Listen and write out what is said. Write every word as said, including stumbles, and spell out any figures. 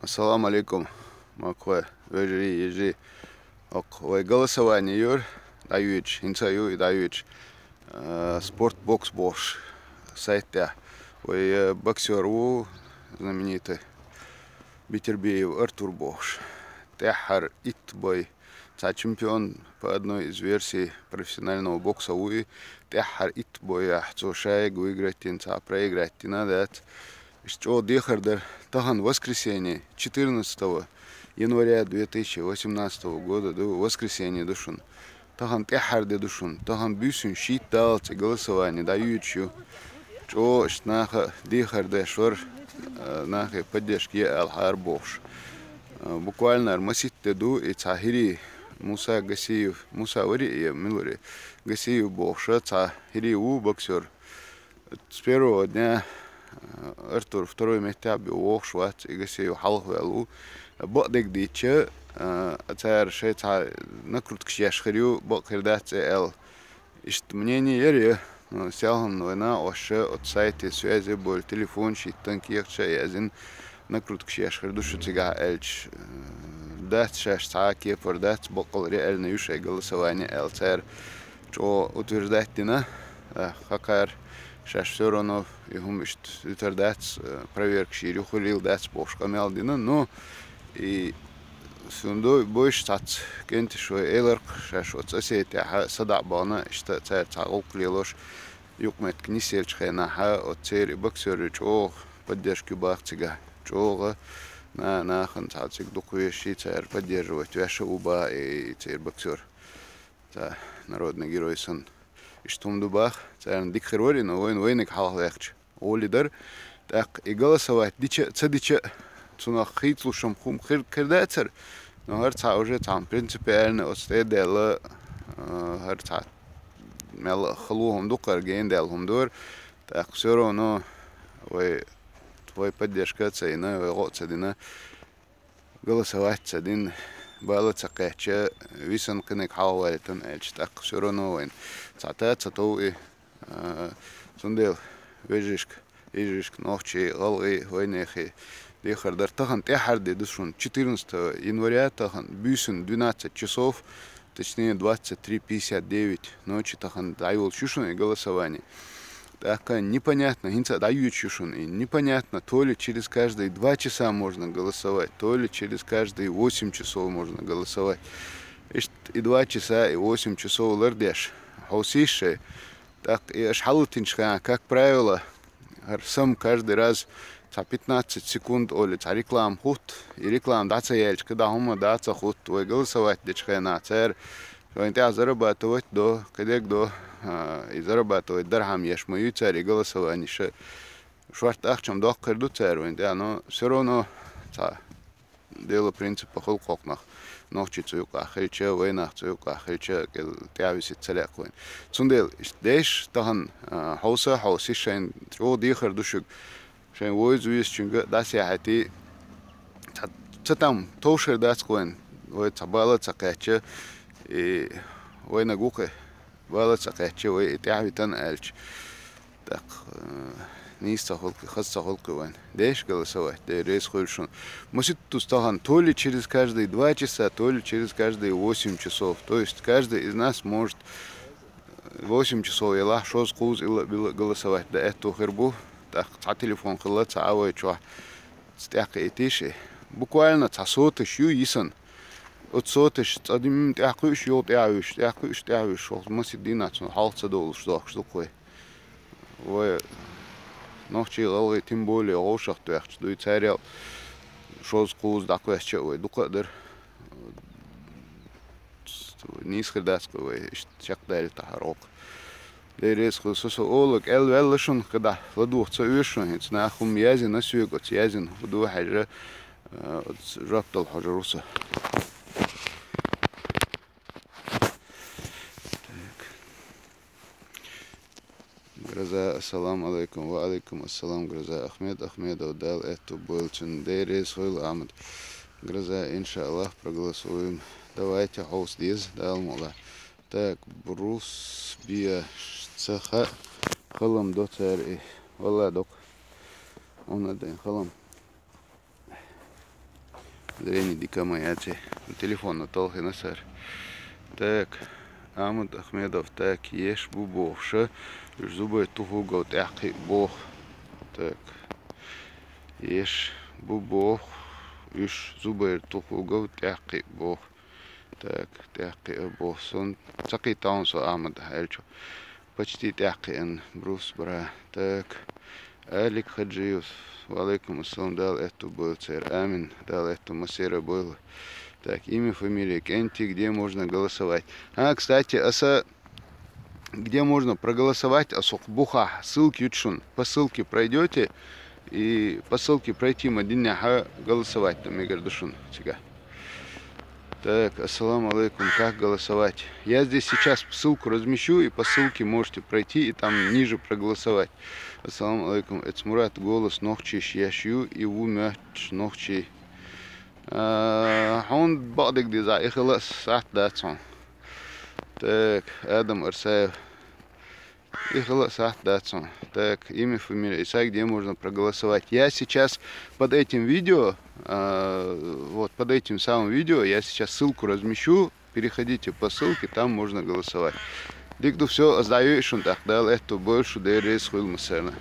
Ассаламу алейкум, махкахой, вежарий, йижарий. Окх вай голосование юр, дӀайоьдуш, хӀинца а ю и дӀайоьдуш. Э, спорт бокс бохуш сайт тӀехь. Вай, э, боксёр ву знаменитый Битербиев Артур бохуш. ТӀаьххьара итт бой. Цхьа чемпион по одной из версий профессионального бокса ву и тӀаьххьара итт боехь цо шайга выиграть дина, цхьа проиграть дина дац. Иштта чӀогӀа дехар дара. Тахана воскресенье, четырнадцатого января две тысячи восемнадцатого года ду, воскресенье ду шуна. Тахана тӀаьххьара де ду шуна. Тахана буьйсанна шийтта даллалц и голосование дӀайоьдуш ю. ЧӀогӀа иштта наха дехар деш вара, э, нахе поддержка е аьлла хьара бохуш. Э, буквально ара масийтта де ду, и цхьа хӀирий Муса Гасиев, Муса вари е мила вари, Гасиев бохуша, цхьа хӀирий ву боксёр. С первого дня, э, Артур второй меттехь бен вогӀуш вац, и Гасиев хьалхаваьлла ву. Бакъдерг дийцича, э, цара шайн цхьа накруткаш еш хир ю, бакъ хир дац цӀе аьлла. Иштта мнение яра я, но селхана вай накъоша оцу сайте связи болу, телефон шийтта, кехаташ а яздина, накруткаш еш хир ду шу цигахь аьлча, э, дац шаьш цхьа а кепара дац, баккъал реально ю шайн голосование аьлла цара чӀогӀа утверждать дина. Э, хӀокхара шаьш всё равно и хӀума иштта витар дац, э, проверкаш йийр ю, хуьлийла дац бохуш къамел дина, но и сундой бойш цхьацца кӀенташ вай эларх, шаьш оцу Осетехьа садаӀа бахана, иштта цара цхьа гӀуллакх лелош, юкъаметтиг нисъеллачу хенахьа, оцу церан и боксёрий чӀогӀа поддержка ю баха цигахь. ЧӀогӀа на-, нахана цхьа цига дукха веший цара поддерживать веш а ву баха и, и церан боксёр. Цхьа народный герой санна. Иштта хӀума ду баха, царна дика хир вара, но вайна вайниг хьалхаваьккхича гӀоли дара. ТӀаккха и голосовать дича а, ца дича а, цунах хийцалуш-м хӀума хир, хир дацара. Но хӀара цхьа уже цхьа принципиально оцу тӀе а даьлла, а, хӀара цхьа мел а хало хӀума ду, кхара гена даьлла хӀума дора. ТӀаккха всё равно вай, вай поддержка а ца йина, вай гӀо а ца дина, голосовать ца дина, бала ца кхаьчча, висана кхиниг хьалхаваьллийтина аьлча, тӀаккха всё равно вайна цхьа та ца тов и. А, цундела вежаршка, йижаршка, нохчий, гӀалгӀай, вайнехий дехар дара. Тахана тӀаьххьара де ду шуна, четырнадцатого января, тахана буьйсанна двенадцать часов, точнее, двадцать три пятьдесят девять ночи тахана дӀайолуш ю шуна и голосование. ТӀаккха непонятно, хӀинца а дӀайоьдуш ю шуна, и непонятно, то ли через каждые два часа можно голосовать, то ли через каждые восемь часов можно голосовать. Иштта и два часа, и восемь часов лардеш, хьовсийша шайн. ТӀаккха и аша хьалатинчу хенахь, как правило, хӀара сам каждый раз цхьа пятнадцать секунд олий цхьа реклама хӀутту, и реклама дӀа ца яьлча, кхидӀа хӀума дӀа ца хӀутту, вай голосовать дечу хенахь цара вайна тӀехь зарабатывать до, кхидерг до, а, и зарабатывать дархьама еш ма ю цара и голосованиша. Шорта ахча-м доккха хир ду цара вайна тӀехь, но всё равно цхьа дело принципа хуьлу кхокхунах. Нохчий цу юкъахь хилча, вайнах цу юкъахь хилча, кӀел тӀаьхьа висийта ца лаьа вайна. Цундела иштта деш, тахана, а, хьовса а хьовсий шайна, чӀогӀа дехар ду шуьга. Шайн вовза везачуьнга а дӀасаяхьийтий, цхьа ца там товш хир дац вайна, вай цхьа бала а ца кхаьчча, и вайнаг ву кхин, бала а ца кхаьчча, вай и тӀаьхьавитина аьлча. ТӀаккха, э, нийса ца хуьлу кхин, хаза ца хуьлу кхин вайна. Деш голосовать, Дела реза хуьлда шуна. Маситтаза тахана то ли через каждые два часа, то ли через каждые восемь часов. То есть каждый из нас может, э, восемь часов елахь, шозза, кхузза, илла а, билла а голосовать дан аьтто хир бу. ТӀаккха цхьа телефон хилла ца Ӏа вай чохь, ца тӀаьхьакхиийтийша и. Буквально цхьа соташ ю йисана. Оцу соташ цкъа димма тӀаьхьакхуьуш, юха тӀаьхьавуьйш, тӀаьхьакхуьуш, тӀаьхьавуьйш, хӀокху масийтта дийнахь цунна хьалха ца довлуш дохкуш ду-кх вай. Вай нохчий, гӀалгӀай, тем более вовшахтоьхча дуй, царел шозза, кхузза дӀакхоьссича а вай дукха а дара. Нийса хир дац-кх вай, иштта чекхдаьлла тахьара гӀуллакх. Дела реза хуьлда, со, со олаг аьлла ваьлла шуна, кхидӀа ладугӀу ца оьшу шуна, хӀинца наха хӀума яздина соьга, оцу яздина хӀу ду хьаьжа, э, оцу жоп дала хьожур ву со. Так. Гроза, ассаламу алейкум. Ва алейкум ассалам, Гроза Ахмед. Ахмедов Дала аьтту бойла цунна. Дела реза хуьлда, Ахмад. Гроза, иншааллах, проголосуем. Давайте хьовса деза, Дала мукъ лахь. Так, брус биа ца хаьа, халам до цара и. Валла доккха. Онда дайн халам. Зрение дика ма яц. Телефонна толхина сар. Так, Ахмад Ахмедов, так, еш бу боху ша, уьш Зубайр Тухугов тӀаьхьакхиа боху. Так, еш бу боху, уьш Зубайр Тухугов тӀаьхьакхиа боху. Так, тӀаьхьакхиа боху. Сон ца кхийтта хьуна со Ахмад аьлча. Почти тӀаьхьакхиъна, брус бара. Так, Алик Хаджиев. Ва алейкум ассалам, Дала аьтту бойла церан. Амин. Дала аьтту массеран бойла. Так, имя, фамилия, кӀентий, где можно голосовать? А, кстати, аса где можно проголосовать, аса кху бухахь ссылка ю шуна. По ссылке пройдёте, и по ссылке пройти ма диннехь голосовать дан мегар ду шуна цигахь. Так, ассаламу алейкум, как голосовать? Я здесь сейчас ссылку размещу, и по ссылке можете пройти и там ниже проголосовать. Ассаламу алейкум, это Мурат, голос нохчий еш ю и ву моьттуш нохчий. А, хьуна бакъдерг деза, и хила сахьт дац хьуна. Так, Адам Арсаев. И хила сахьт дац хьуна. Так, имя, фамилия, Исаак, где можно проголосовать? Я сейчас под этим видео, а, вот под этим самым видео, я сейчас ссылку размещу. Переходите по ссылке, там можно голосовать. Дика ду, всё, аса дӀайойу шуна тӀаккха, Дала аьтту бойла шу, Дела реза хуьлда массарна.